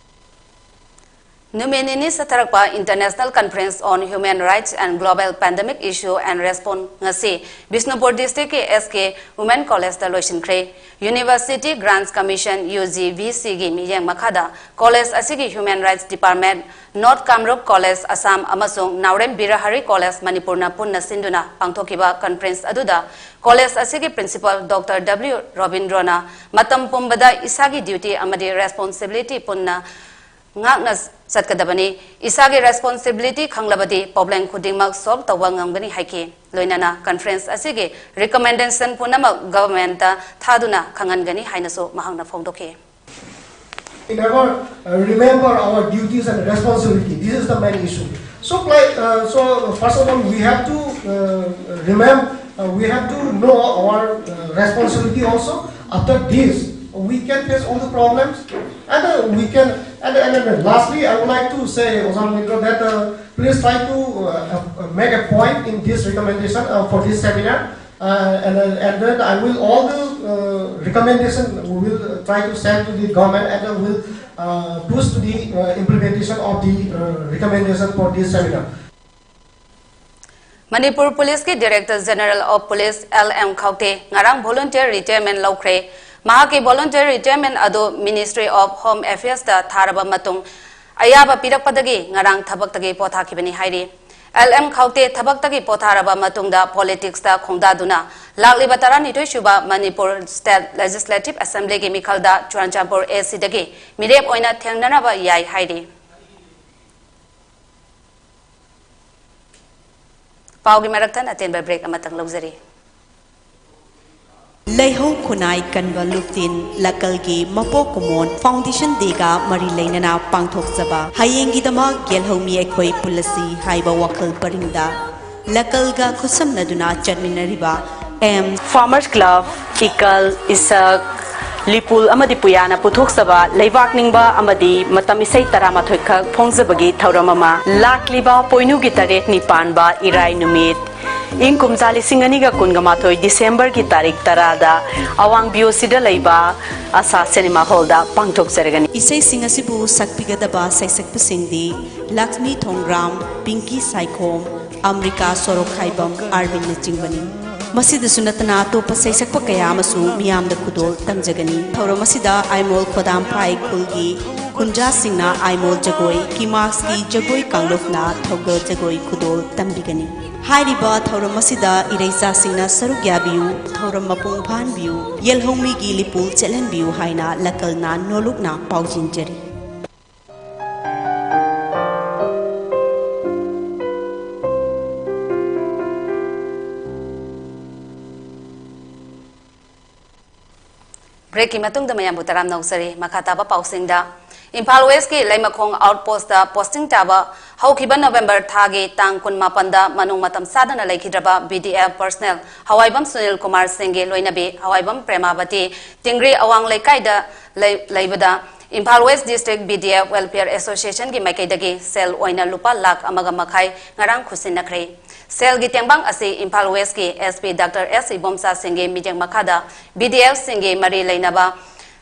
ꯅꯨꯃꯤꯠ ꯅꯤꯅꯤ ꯆꯠꯊꯔꯛꯄ International Conference on Human Rights and Global Pandemic Issue and Response ꯉꯁꯤ ꯕꯤꯁꯅꯨꯄꯨꯔ ꯗꯤꯁꯇ꯭ꯔꯤꯛꯀꯤ S K Women Collegeꯇ ꯂꯣꯏꯁꯤꯟꯈ꯭ꯔꯦ꯫ University Grants Commission, U G V Cꯒꯤ ꯃꯤꯠꯌꯦꯡ ꯃꯈꯥꯗ ꯀꯣꯂꯦꯖ ꯑꯁꯤꯒꯤ Human Rights Department, North Kamrup College, Assam ꯑꯃꯁꯨꯡ ꯅꯥꯎꯔꯦꯝ ꯕꯤꯔꯍꯔꯤ College, ꯃꯅꯤꯄꯨꯔꯅ ꯄꯨꯟꯅ ꯁꯤꯟꯗꯨꯅ ꯄꯥꯡꯊꯣꯛꯈꯤꯕ conference ꯑꯗꯨꯗ ꯀꯣꯂꯦꯖ ꯑꯁꯤꯒꯤ Principal Doctor W ꯔꯣꯕꯤꯟꯗ꯭ꯔꯣꯅ ꯃꯇꯝ ꯄꯨꯝꯕꯗ ꯏꯁꯥꯒꯤ duty ꯑꯃꯗꯤ responsibility ꯄꯨꯟꯅ ꯉꯥꯛꯅ ꯆꯠꯀꯗꯕꯅꯤ꯫ ꯏꯁꯥꯒꯤ responsibility ꯈꯪꯂꯕꯗꯤ problem ꯈꯨꯗꯤꯡꯃꯛ solve ꯇꯧꯕ ꯉꯝꯒꯅꯤ ꯍꯥꯏꯈꯤ꯫ ꯂꯣꯏꯅꯅ conference ꯑꯁꯤꯒꯤ recommendation ꯄꯨꯝꯅꯃꯛ governmentꯇ ꯊꯥꯗꯨꯅ ꯈꯪꯍꯟꯒꯅꯤ ꯍꯥꯏꯅꯁꯨ ꯃꯍꯥꯛꯅ ꯐꯣꯡꯗꯣꯛꯈꯤ꯫ We never uh, remember our duties and responsibility. This is the main issue. So, like, uh, so first of all, we have to uh, remember, uh, we have to know our uh, responsibility also. After this, we can face all the problems, and uh, we can. And, and, and lastly, I would like to say, Ozan Mitra, that uh, please try to uh, uh, make a point in this recommendation uh, for this seminar. Uh, and, uh, and then I will all the uh, recommendation we will try to send to the government and uh, will uh, push to the uh, implementation of the uh, recommendation for this seminar. Manipur ꯄꯨꯂꯤꯁꯀꯤ Director General of Police L M ꯈꯧꯇꯦ ꯉꯔꯥꯡ volunteer retirement ꯂꯧꯈ꯭ꯔꯦ꯫ ꯃꯍꯥꯛꯀꯤ volunteer retirement ꯑꯗꯨ Ministry of Home Affairsꯇ ꯊꯥꯔꯕ ꯃꯇꯨꯡ ꯑꯌꯥꯕ ꯄꯤꯔꯛꯄꯗꯒꯤ ꯉꯔꯥꯡ ꯊꯕꯛꯇꯒꯤ ꯄꯣꯊꯥꯈꯤꯕꯅꯤ ꯍꯥꯏꯔꯤ꯫ L M ꯈꯧꯇꯦ ꯊꯕꯛꯇꯒꯤ ꯄꯣꯊꯥꯔꯕ ꯃꯇꯨꯡꯗ politicsꯇ ꯈꯣꯡꯗꯥꯗꯨꯅ ꯂꯥꯛꯂꯤꯕ ꯇꯔꯥꯅꯤꯊꯣꯏ ꯁꯨꯕ ꯃꯅꯤꯄꯨꯔ State Legislative Assemblyꯒꯤ ꯃꯤꯈꯜꯗ ꯆꯨꯔꯥꯆꯥꯟꯄꯨꯔ ACꯗꯒꯤ ꯃꯤꯔꯦꯞ ꯑꯣꯏꯅ ꯊꯦꯡꯅꯅꯕ ꯌꯥꯏ ꯍꯥꯏꯔꯤ꯫ ꯄꯥꯎꯒꯤ ꯃꯔꯛ ꯊꯠꯅ ꯑꯇꯦꯟꯕ break ꯑꯃꯇꯪ ꯂꯧꯖꯔꯤ꯫ ꯂꯩꯍꯧ ꯈꯨꯟꯅꯥꯏ ꯀꯟꯕ ꯂꯨꯞꯇꯤꯟ ꯂꯀꯜꯒꯤ ꯃꯄꯣꯛ ꯀꯨꯝꯑꯣꯟ Foundation Dayꯒ ꯃꯔꯤ ꯂꯩꯅꯅ ꯄꯥꯡꯊꯣꯛꯆꯕ ꯍꯌꯦꯡꯒꯤꯗꯃꯛ ꯌꯦꯜꯍꯧꯃꯤ ꯑꯩꯈꯣꯏ ꯄꯨꯜꯂꯁꯤ ꯍꯥꯏꯕ ꯋꯥꯈꯜ ꯄꯔꯤꯡꯗ ꯂꯀꯜꯒ ꯈꯨꯠꯁꯝꯅꯗꯨꯅ ꯆꯠꯃꯤꯟꯅꯔꯤꯕ M Farmers Club, ꯏꯀꯜ, ꯏꯁꯛ, ꯂꯤꯄꯨꯜ ꯑꯃꯗꯤ ꯄꯨꯌꯥꯅ ꯄꯨꯊꯣꯛꯆꯕ ꯂꯩꯕꯥꯛ ꯅꯤꯡꯕ ꯑꯃꯗꯤ ꯃꯇꯝ ꯏꯁꯩ ꯇꯔꯥꯃꯥꯊꯣꯏ ꯈꯛ ꯐꯣꯡꯖꯕꯒꯤ ꯊꯧꯔꯝ ꯑꯃ꯫ ꯂꯥꯛꯂꯤꯕ ꯄꯣꯏꯅꯨꯒꯤ ꯇꯔꯦꯠꯅꯤ ꯄꯥꯟꯕ ꯏꯔꯥꯏ ꯅꯨꯃꯤꯠ, ꯏꯪ ꯀꯨꯝꯖꯥ ꯂꯤꯁꯤꯡ ꯑꯅꯤꯒ ꯀꯨꯟꯒ ꯃꯥꯊꯣꯏ Decemberꯒꯤ ꯇꯥꯔꯤꯛ ꯇꯔꯥꯗ ꯑꯋꯥꯡ ꯕꯤꯑꯣꯁꯤꯗ ꯂꯩꯕ ꯑꯁꯥ ꯁꯤꯅꯦꯃꯥ ꯍꯣꯜꯗ ꯄꯥꯡꯊꯣꯛꯆꯔꯒꯅꯤ꯫ ꯏꯁꯩꯁꯤꯡ ꯑꯁꯤꯕꯨ ꯁꯛꯄꯤꯒꯗꯕ ꯁꯩꯁꯛꯄꯁꯤꯡꯗꯤ ꯂꯛꯁꯃꯤ ꯊꯣꯡꯒ꯭ꯔꯥꯝ, ꯄꯤꯡꯀꯤ ꯁꯥꯏꯈꯣꯝ, ꯑꯝꯔꯤꯀꯥ ꯁꯣꯔꯣꯛꯈꯥꯏꯕꯝ, ꯑꯥꯔꯕꯤꯟꯅꯆꯤꯡꯕꯅꯤ꯫ ꯃꯁꯤꯗꯁꯨ ꯅꯠꯇꯅ ꯑꯇꯣꯞꯄ ꯁꯩꯁꯛꯄ ꯀꯌꯥ ꯑꯃꯁꯨ ꯃꯤꯌꯥꯝꯗ ꯈꯨꯗꯣꯜ ꯇꯝꯖꯒꯅꯤ꯫ ꯊꯧꯔꯝ ꯑꯁꯤꯗ ꯑꯥꯏꯃꯣꯜ ꯈꯣꯗꯥꯝꯐꯥꯏ ꯈꯨꯜꯒꯤ ꯈꯨꯟꯖꯥꯁꯤꯡꯅ ꯑꯥꯏꯃꯣꯜ ꯖꯒꯣꯏ, ꯀꯤꯃꯥꯛꯁꯀꯤ ꯖꯒꯣꯏ ꯀꯥꯡꯂꯨꯞꯅ ꯊꯧꯒꯜ ꯖꯒꯣꯏ ꯈꯨꯗꯣꯜ ꯇꯝꯕꯤꯒꯅꯤ꯫ ꯍꯥꯏꯔꯤꯕ ꯊꯧꯔꯝ ꯑꯁꯤꯗ ꯏꯔꯩꯆꯥꯁꯤꯡꯅ ꯁꯔꯨꯛ ꯌꯥꯕꯤꯌꯨ, ꯊꯧꯔꯝ ꯃꯄꯨꯡ ꯐꯥꯍꯟꯕꯤꯌꯨ, ꯌꯦꯜꯍꯧꯃꯤꯒꯤ ꯂꯤꯄꯨꯜ ꯆꯦꯜꯍꯟꯕꯤꯌꯨ ꯍꯥꯏꯅ ꯂꯀꯜꯅ ꯅꯣꯂꯨꯛꯅ ꯄꯥꯎꯖꯦꯟꯖꯔꯤ꯫ Breakꯀꯤ ꯃꯇꯨꯡꯗ ꯃꯌꯥꯝꯕꯨ ꯇꯔꯥꯝꯅ ꯑꯣꯛꯆꯔꯤ꯫ ꯃꯈꯥ ꯇꯥꯕ ꯄꯥꯎꯁꯤꯡꯗ, ꯏꯝꯐꯥꯜ Westꯀꯤ ꯂꯩꯃꯈꯣꯡ outpostꯇ posting ꯇꯥꯕ ꯍꯧꯈꯤꯕ November ꯊꯥꯒꯤ ꯇꯥꯡ ꯀꯨꯟꯃꯥꯄꯟꯗ ꯃꯅꯨꯡ ꯃꯇꯝ ꯆꯥꯗꯅ ꯂꯩꯈꯤꯗ꯭ꯔꯕ BDF personnel ꯍꯋꯥꯏꯕꯝ ꯁꯨꯅꯤꯜ ꯀꯨꯃꯥꯔ ꯁꯤꯡꯒꯤ ꯂꯣꯏꯅꯕꯤ ꯍꯋꯥꯏꯕꯝ ꯄ꯭ꯔꯦꯃꯥꯕꯇꯤ ꯇꯤꯡꯒ꯭ꯔꯤ ꯑꯋꯥꯡ ꯂꯩꯀꯥꯏꯗ ꯂꯩ-, ꯂꯩꯕꯗ Imphal West District BDF Welfare Associationꯒꯤ ꯃꯥꯏꯀꯩꯗꯒꯤ ꯁꯦꯜ ꯑꯣꯏꯅ ꯂꯨꯄꯥ ꯂꯥꯈ ꯑꯃꯒ ꯃꯈꯥꯏ ꯉꯔꯥꯡ ꯈꯨꯠꯁꯤꯟꯅꯈ꯭ꯔꯦ꯫ ꯁꯦꯜꯒꯤ ꯇꯦꯡꯕꯥꯡ ꯑꯁꯤ Imphal Westꯀꯤ SP Doctor S Ibomcha ꯁꯤꯡꯒꯤ ꯃꯤꯠꯌꯦꯡ ꯃꯈꯥꯗ BDFꯁꯤꯡꯒꯤ ꯃꯔꯤ ꯂꯩꯅꯕ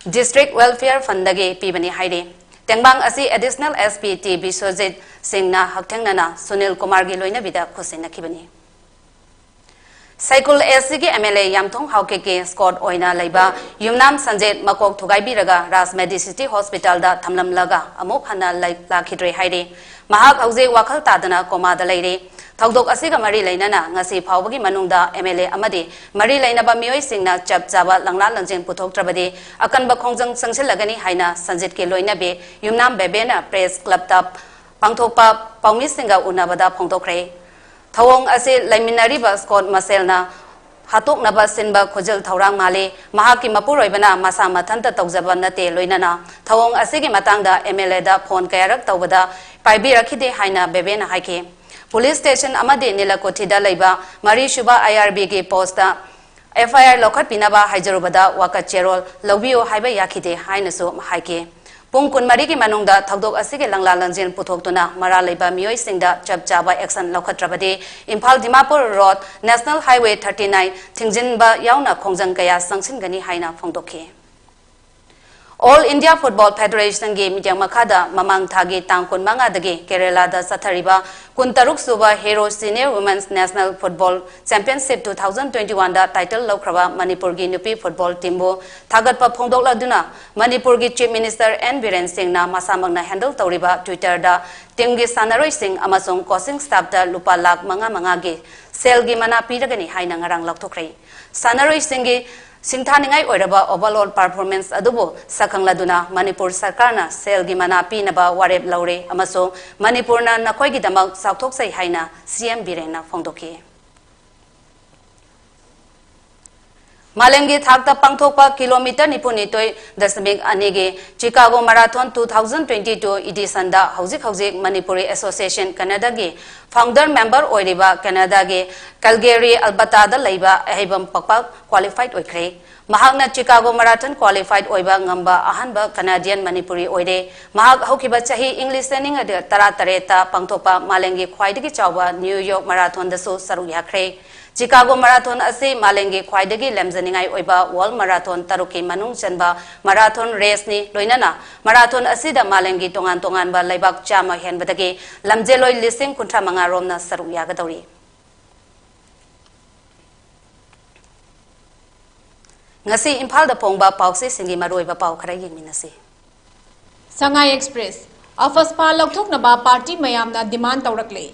District Welfare Fundꯗꯒꯤ ꯄꯤꯕꯅꯤ ꯍꯥꯏꯔꯤ꯫ ꯇꯦꯡꯕꯥꯡ ꯑꯁꯤ Additional SP T ꯕꯤꯁ꯭ꯋꯖꯤꯠ ꯁꯤꯡꯅ ꯍꯛꯊꯦꯡꯅꯅ ꯁꯨꯅꯤꯜ ꯀꯨꯃꯥꯔꯒꯤ ꯂꯣꯏꯅꯕꯤꯗ ꯈꯨꯠꯁꯤꯟꯅꯈꯤꯕꯅꯤ꯫ ꯁꯩꯀꯨꯜ ACꯒꯤ MLA ꯌꯥꯝꯊꯣꯡ ꯍꯥꯎꯀꯤꯛꯀꯤ escort ꯑꯣꯏꯅ ꯂꯩꯕ ꯌꯨꯝꯅꯥꯝ ꯁꯟꯖꯤꯠ ꯃꯀꯣꯛ ꯊꯨꯒꯥꯏꯕꯤꯔꯒ ꯔꯥꯖ ꯃꯦꯗꯤꯁꯤꯇꯤ ꯍꯣꯁꯄꯤꯇꯥꯜꯗ ꯊꯝꯂꯝꯂꯒ ꯑꯃꯨꯛ ꯍꯟꯅ ꯂꯩ-, ꯂꯥꯛꯈꯤꯗ꯭ꯔꯦ ꯍꯥꯏꯔꯤ꯫ ꯃꯍꯥꯛ ꯍꯧꯖꯤꯛ ꯋꯥꯈꯜ ꯇꯥꯗꯅ ꯀꯣꯃꯥꯗ ꯂꯩꯔꯤ꯫ ꯊꯧꯗꯣꯛ ꯑꯁꯤꯒ ꯃꯔꯤ ꯂꯩꯅꯅ ꯉꯁꯤ ꯐꯥꯎꯕꯒꯤ ꯃꯅꯨꯡꯗ MLA ꯑꯃꯗꯤ ꯃꯔꯤ ꯂꯩꯅꯕ ꯃꯤꯑꯣꯏꯁꯤꯡꯅ ꯆꯞ ꯆꯥꯕ ꯂꯪꯂꯥ ꯂꯪꯖꯦꯡ ꯄꯨꯊꯣꯛꯇ꯭ꯔꯕꯗꯤ ꯑꯀꯟꯕ ꯈꯣꯡꯖꯪ ꯆꯪꯁꯤꯜꯂꯒꯅꯤ ꯍꯥꯏꯅ ꯁꯟꯖꯤꯠꯀꯤ ꯂꯣꯏꯅꯕꯤ ꯌꯨꯝꯅꯥꯝ ꯕꯦꯕꯦꯅ press clubꯇ ꯄꯥꯡꯊꯣꯛꯄ ꯄꯥꯎꯃꯤꯁꯤꯡꯒ ꯎꯅꯕꯗ ꯐꯣꯡꯗꯣꯛꯈ꯭ꯔꯦ꯫ ꯊꯧꯑꯣꯡ ꯑꯁꯤ ꯂꯩꯃꯤꯟꯅꯔꯤꯕ ꯁ꯭ꯀꯣꯠ ꯃꯁꯦꯜꯅ ꯍꯥꯠꯇꯣꯛꯅꯕ ꯁꯤꯟꯕ ꯈꯨꯖꯤꯜ ꯊꯧꯔꯥꯡ ꯃꯥꯜꯂꯤ꯫ ꯃꯍꯥꯛꯀꯤ ꯃꯄꯨꯔꯣꯏꯕꯅ ꯃꯁꯥ ꯃꯊꯟꯇ ꯇꯧꯖꯕ ꯅꯠꯇꯦ, ꯂꯣꯏꯅꯅ ꯊꯧꯑꯣꯡ ꯑꯁꯤꯒꯤ ꯃꯇꯥꯡꯗ MLAꯗ ꯐꯣꯟ ꯀꯌꯥꯔꯛ ꯇꯧꯕꯗ ꯄꯥꯏꯕꯤꯔꯛꯈꯤꯗꯦ ꯍꯥꯏꯅ ꯕꯦꯕꯦꯅ ꯍꯥꯏꯈꯤ꯫ ꯄꯨꯂꯤꯁ ꯁ꯭ꯇꯦꯁꯟ ꯑꯃꯗꯤ ꯅꯤꯂꯀꯨꯊꯤꯗ ꯂꯩꯕ ꯃꯔꯤꯁꯨꯕ IRBꯒꯤ ꯄꯣꯁꯇ FIR ꯂꯧꯈꯠꯄꯤꯅꯕ ꯍꯥꯏꯖꯔꯨꯕꯗ ꯋꯥꯀꯠ ꯆꯦꯔꯣꯜ ꯂꯧꯕꯤꯌꯨ ꯍꯥꯏꯕ ꯌꯥꯈꯤꯗꯦ ꯍꯥꯏꯅꯁꯨ ꯍꯥꯏꯈꯤ꯫ ꯄꯨꯡ ꯀꯨꯟꯃꯔꯤꯒꯤ ꯃꯅꯨꯡꯗ ꯊꯧꯗꯣꯛ ꯑꯁꯤꯒꯤ ꯂꯪꯂꯥ ꯂꯪꯖꯦꯜ ꯄꯨꯊꯣꯛꯇꯨꯅ ꯃꯔꯥꯜ ꯂꯩꯕ ꯃꯤꯑꯣꯏꯁꯤꯡꯗ ꯆꯞ ꯆꯥꯕ action ꯂꯧꯈꯠꯇ꯭ꯔꯕꯗꯤ Imphal Dimapur road National Highway thirty nine ꯊꯤꯡꯖꯤꯟꯕ ꯌꯥꯎꯅ ꯈꯣꯡꯖꯪ ꯀꯌꯥ ꯆꯪꯁꯤꯟꯒꯅꯤ ꯍꯥꯏꯅ ꯐꯣꯡꯗꯣꯛꯈꯤ꯫ All India Football Federationꯒꯤ ꯃꯤꯠꯌꯦꯡ ꯃꯈꯥꯗ ꯃꯃꯥꯡ ꯊꯥꯒꯤ ꯇꯥꯡ ꯀꯨꯟꯃꯉꯥꯗꯒꯤ ꯀꯦꯔꯦꯂꯥꯗ ꯆꯠꯊꯔꯤꯕ ꯀꯨꯟꯇꯔꯨꯛ ꯁꯨꯕ Hero Senior Women's National Football Championship two thousand twenty-oneꯗ title ꯂꯧꯈ꯭ꯔꯕ ꯃꯅꯤꯄꯨꯔꯒꯤ ꯅꯨꯄꯤ football teamꯕꯨ ꯊꯥꯒꯠꯄ ꯐꯣꯡꯗꯣꯛꯂꯗꯨꯅ ꯃꯅꯤꯄꯨꯔꯒꯤ Chief Minister N ꯕꯤꯔꯦꯟ ꯁꯤꯡꯅ ꯃꯁꯥꯃꯛꯅ handle ꯇꯧꯔꯤꯕ Twitterꯗ teamꯒꯤ ꯁꯥꯟꯅꯔꯣꯏꯁꯤꯡ ꯑꯃꯁꯨꯡ coaching staffꯇ ꯂꯨꯄꯥ ꯂꯥꯈ ꯃꯉꯥ ꯃꯉꯥꯒꯤ ꯁꯦꯜꯒꯤ ꯃꯅꯥ ꯄꯤꯔꯒꯅꯤ ꯍꯥꯏꯅ ꯉꯔꯥꯡ ꯂꯥꯎꯊꯣꯛꯈ꯭ꯔꯦ꯫ ꯁꯥꯟꯅꯔꯣꯏꯁꯤꯡꯒꯤ ꯁꯤꯡꯊꯥꯅꯤꯡꯉꯥꯏ ꯑꯣꯏꯔꯕ overall performance ꯑꯗꯨꯕꯨ ꯁꯛꯈꯪꯂꯗꯨꯅ ꯃꯅꯤꯄꯨꯔ ꯁꯔꯀꯥꯔꯅ ꯁꯦꯜꯒꯤ ꯃꯅꯥ ꯄꯤꯅꯕ ꯋꯥꯔꯦꯞ ꯂꯧꯔꯦ ꯑꯃꯁꯨꯡ ꯃꯅꯤꯄꯨꯔꯅ ꯅꯈꯣꯏꯒꯤꯗꯃꯛ ꯆꯥꯎꯊꯣꯛꯆꯩ ꯍꯥꯏꯅ CM ꯕꯤꯔꯦꯟꯅ ꯐꯣꯡꯗꯣꯛꯈꯤ꯫ ꯃꯥꯂꯦꯝꯒꯤ ꯊꯥꯛꯇ ꯄꯥꯡꯊꯣꯛꯄ ꯀꯤꯂꯣꯃꯤꯇꯔ ꯅꯤꯐꯨꯅꯤꯊꯣꯏ ꯗꯁꯃꯤꯛ ꯑꯅꯤꯒꯤ Chicago Marathon two thousand twenty-two editionꯗ ꯍꯧꯖꯤꯛ ꯍꯧꯖꯤꯛ ꯃꯅꯤꯄꯨꯔꯤ Association Canadaꯒꯤ founder member ꯑꯣꯏꯔꯤꯕ ꯀꯦꯅꯥꯗꯥꯒꯤ Calgary Albertaꯗ ꯂꯩꯕ ꯑꯍꯩꯕꯝ ꯄꯛꯄ qualified ꯑꯣꯏꯈ꯭ꯔꯦ꯫ ꯃꯍꯥꯛꯅ Chicago Marathon qualified ꯑꯣꯏꯕ ꯉꯝꯕ ꯑꯍꯥꯟꯕ Canadian ꯃꯅꯤꯄꯨꯔꯤ ꯑꯣꯏꯔꯦ꯫ ꯃꯍꯥꯛ ꯍꯧꯈꯤꯕ ꯆꯍꯤ ꯏꯪ ꯂꯤꯁꯤꯡ ꯑꯅꯤ ꯇꯔꯥꯇꯔꯦꯠꯇ ꯄꯥꯡꯊꯣꯛꯄ ꯃꯥꯂꯦꯝꯒꯤ ꯈ꯭ꯋꯥꯏꯗꯒꯤ ꯆꯥꯎꯕ New York Marathonꯗꯁꯨ ꯁꯔꯨꯛ ꯌꯥꯈ꯭ꯔꯦ꯫ Chicago Marathon ꯑꯁꯤ ꯃꯥꯂꯦꯝꯒꯤ ꯈ꯭ꯋꯥꯏꯗꯒꯤ ꯂꯦꯝꯖꯅꯤꯡꯉꯥꯏ ꯑꯣꯏꯕ World Marathon ꯇꯔꯨꯛꯀꯤ ꯃꯅꯨꯡ ꯆꯟꯕ marathon raceꯅꯤ꯫ ꯂꯣꯏꯅꯅ marathon ꯑꯁꯤꯗ ꯃꯥꯂꯦꯝꯒꯤ ꯇꯣꯉꯥꯟ ꯇꯣꯉꯥꯟꯕ ꯂꯩꯕꯥꯛ ꯆꯥꯝꯃ ꯍꯦꯟꯕꯗꯒꯤ ꯂꯝꯖꯦꯜꯂꯣꯏ ꯂꯤꯁꯤꯡ ꯀꯨꯟꯊ꯭ꯔꯥ ꯃꯉꯥ ꯔꯣꯝꯅ ꯁꯔꯨꯛ ꯌꯥꯒꯗꯧꯔꯤ꯫ ꯉꯁꯤ ꯏꯝꯐꯥꯜꯗ ꯐꯣꯡꯕ ꯄꯥꯎꯆꯦꯁꯤꯡꯒꯤ ꯃꯔꯨꯑꯣꯏꯕ ꯄꯥꯎ ꯈꯔ ꯌꯦꯡꯃꯤꯟꯅꯁꯤ꯫ ꯁꯉꯥꯏ Express, ꯑꯐꯁꯄꯥ ꯂꯧꯊꯣꯛꯅꯕ ꯄꯥꯔꯇꯤ ꯃꯌꯥꯝꯅ demand ꯇꯧꯔꯛꯂꯦ꯫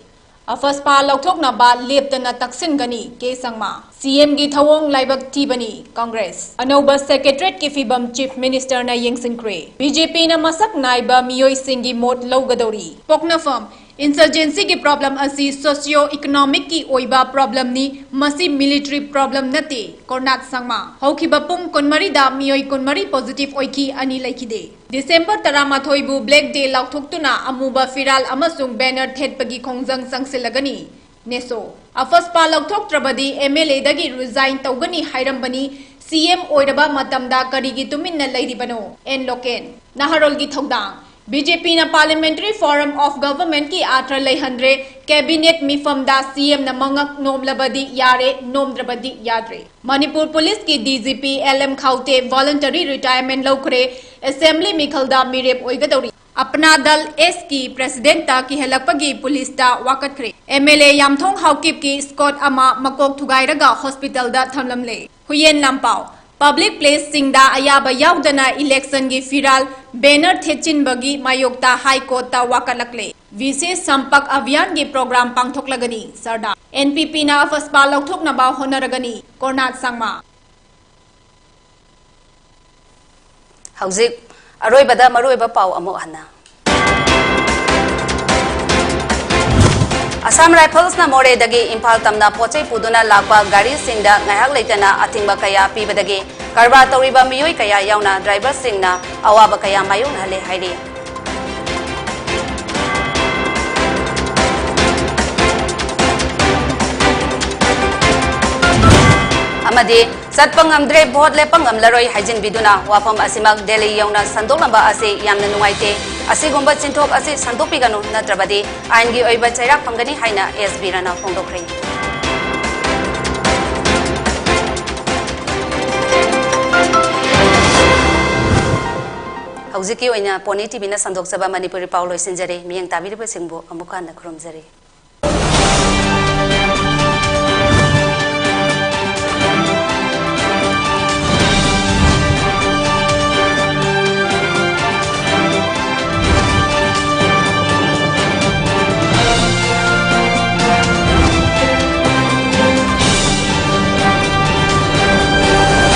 ꯑꯐꯁꯄꯥ ꯂꯧꯊꯣꯛꯅꯕ ꯂꯦꯞꯇꯅ ꯇꯛꯁꯤꯟꯒꯅꯤ, ꯀꯦ ꯁꯪꯃꯥ꯫ CMꯒꯤ ꯊꯧꯑꯣꯡ ꯂꯥꯏꯕꯛ ꯊꯤꯕꯅꯤ, ꯀꯪꯒ꯭ꯔꯦꯁ꯫ ꯑꯅꯧꯕ Secretariatꯀꯤ ꯐꯤꯕꯝ Chief Ministerꯅ ꯌꯦꯡꯁꯤꯟꯈ꯭ꯔꯦ꯫ BJPꯅ ꯃꯁꯛ ꯅꯥꯏꯕ ꯃꯤꯑꯣꯏꯁꯤꯡꯒꯤ ꯃꯣꯠ ꯂꯧꯒꯗꯧꯔꯤ꯫ ꯄꯣꯛꯅꯐꯝ Insurgencyꯒꯤ problem ꯑꯁꯤ socio economicꯀꯤ ꯑꯣꯏꯕ problemꯅꯤ, ꯃꯁꯤ military problem ꯅꯠꯇꯦ꯫ ꯀꯣꯔꯅꯥꯠ ꯁꯪꯃꯥ꯫ ꯍꯧꯈꯤꯕ ꯄꯨꯡ ꯀꯨꯟꯃꯔꯤꯗ ꯃꯤꯑꯣꯏ ꯀꯨꯟꯃꯔꯤ positive ꯑꯣꯏꯈꯤ, ꯑꯅꯤ ꯂꯩꯈꯤꯗꯦ꯫ December ꯇꯔꯥꯃꯥꯊꯣꯏꯕꯨ Black Day ꯂꯥꯎꯊꯣꯛꯇꯨꯅ ꯑꯃꯨꯕ ꯐꯤꯔꯥꯜ ꯑꯃꯁꯨꯡ banner ꯊꯦꯠꯄꯒꯤ ꯈꯣꯡꯖꯪ ꯆꯪꯁꯤꯜꯂꯒꯅꯤ꯫ ꯅꯦꯁꯣ꯫ ꯑꯐꯁꯄꯥ ꯂꯧꯊꯣꯛꯇ꯭ꯔꯕꯗꯤ MLAꯗꯒꯤ resign ꯇꯧꯒꯅꯤ ꯍꯥꯏꯔꯝꯕꯅꯤ, CM ꯑꯣꯏꯔꯕ ꯃꯇꯝꯗ ꯀꯔꯤꯒꯤ ꯇꯨꯃꯤꯟꯅ ꯂꯩꯔꯤꯕꯅꯣ? And local. ꯅꯍꯥꯔꯣꯜꯒꯤ ꯊꯧꯗꯥꯡ꯫ BJPꯅ Parliamentary Form of Governmentꯀꯤ earth ꯂꯩꯍꯟꯗ꯭ꯔꯦ, cabinet ꯃꯤꯐꯝꯗ CMꯅ ꯃꯉꯛ ꯅꯣꯝꯂꯕꯗꯤ ꯌꯥꯔꯦ, ꯅꯣꯝꯗ꯭ꯔꯕꯗꯤ ꯌꯥꯗ꯭ꯔꯦ꯫ ꯃꯅꯤꯄꯨꯔ ꯄꯨꯂꯤꯁꯀꯤ DGP LM ꯈꯥꯎꯇꯦ voluntary retirement ꯂꯧꯈ꯭ꯔꯦ, assembly ꯃꯤꯈꯜꯗ ꯃꯤꯔꯦꯞ ꯑꯣꯏꯒꯗꯧꯔꯤ꯫ ꯑꯄꯅꯥ ꯗꯜ Sꯀꯤ presidentꯇ ꯀꯤꯍꯜꯂꯛꯄꯒꯤ ꯄꯨꯂꯤꯁꯇ ꯋꯥꯀꯠꯈ꯭ꯔꯦ꯫ MLA ꯌꯥꯝꯊꯣꯡ ꯍꯥꯎꯀꯤꯞꯀꯤ squad ꯑꯃ ꯃꯀꯣꯛ ꯊꯨꯒꯥꯏꯔꯒ hospitalꯗ ꯊꯝꯂꯝꯂꯦ꯫ ꯍꯨꯌꯦꯟ ꯂꯥꯟꯄꯥꯎ꯫ Public placeꯁꯤꯡꯗ ꯑꯌꯥꯕ ꯌꯥꯎꯗꯅ electionꯒꯤ ꯐꯤꯔꯥꯜ, banner ꯊꯦꯠꯆꯤꯟꯕꯒꯤ ꯃꯥꯌꯣꯛꯇ High Courtꯇ ꯋꯥꯀꯠꯂꯛꯂꯦ꯫ ꯚꯤꯁꯦꯁ ꯁꯝꯄꯛ ꯑꯚꯤꯌꯥꯟꯒꯤ program ꯄꯥꯡꯊꯣꯛꯂꯒꯅꯤ꯫ ꯁꯔꯗꯥꯔ꯫ NPPꯅ ꯑꯐꯁꯄꯥ ꯂꯧꯊꯣꯛꯅꯕ ꯍꯣꯠꯅꯔꯒꯅꯤ꯫ ꯀꯣꯔꯅꯥꯠ ꯁꯪꯃꯥ꯫ ꯍꯧꯖꯤꯛ ꯑꯔꯣꯏꯕꯗ ꯃꯔꯨꯑꯣꯏꯕ ꯄꯥꯎ ꯑꯃꯨꯛ ꯍꯟꯅ꯫ Assam Riflesꯅ ꯃꯣꯔꯦꯗꯒꯤ ꯏꯝꯐꯥꯜ ꯇꯝꯅ ꯄꯣꯠꯆꯩ ꯄꯨꯗꯨꯅ ꯂꯥꯛꯄ ꯒꯥꯔꯤꯁꯤꯡꯗ ꯉꯥꯏꯍꯥꯛ ꯂꯩꯇꯅ ꯑꯊꯤꯡꯕ ꯀꯌꯥ ꯄꯤꯕꯗꯒꯤ ꯀꯔꯕꯥꯔ ꯇꯧꯔꯤꯕ ꯃꯤꯑꯣꯏ ꯀꯌꯥ ꯌꯥꯎꯅ driverꯁꯤꯡꯅ ꯑꯋꯥꯕ ꯀꯌꯥ ꯃꯥꯌꯣꯛꯅꯍꯜꯂꯦ ꯍꯥꯏꯔꯤ꯫ ꯑꯃꯗꯤ ꯆꯠꯄ ꯉꯝꯗ꯭ꯔꯦ, vote ꯂꯦꯞꯄ ꯉꯝꯂꯔꯣꯏ ꯍꯥꯏꯖꯤꯟꯕꯤꯗꯨꯅ ꯋꯥꯐꯝ ꯑꯁꯤꯃꯛ ꯗꯦꯜꯂꯤ ꯌꯧꯅ ꯁꯟꯗꯣꯛꯂꯝꯕ ꯑꯁꯤ ꯌꯥꯝꯅ ꯅꯨꯡꯉꯥꯏꯇꯦ꯫ ꯑꯁꯤꯒꯨꯝꯕ ꯆꯤꯟꯊꯣꯛ ꯑꯁꯤ ꯁꯟꯗꯣꯛꯄꯤꯒꯅꯨ, ꯅꯠꯇ꯭ꯔꯕꯗꯤ ꯑꯥꯏꯟꯒꯤ ꯑꯣꯏꯕ ꯆꯩꯔꯥꯛ ꯐꯪꯒꯅꯤ ꯍꯥꯏꯅ S B ꯔꯅ ꯐꯣꯡꯗꯣꯛꯈ꯭ꯔꯦ꯫ ꯍꯧꯖꯤꯛꯀꯤ ꯑꯣꯏꯅ Pony TVꯅ ꯁꯟꯗꯣꯛꯆꯕ ꯃꯅꯤꯄꯨꯔꯤ ꯄꯥꯎ ꯂꯣꯏꯁꯤꯟꯖꯔꯦ꯫ ꯃꯤꯠꯌꯦꯡ ꯇꯥꯕꯤꯔꯤꯕꯁꯤꯡꯕꯨ ꯑꯃꯨꯛ ꯍꯟꯅ ꯈꯨꯔꯨꯝꯖꯔꯤ꯫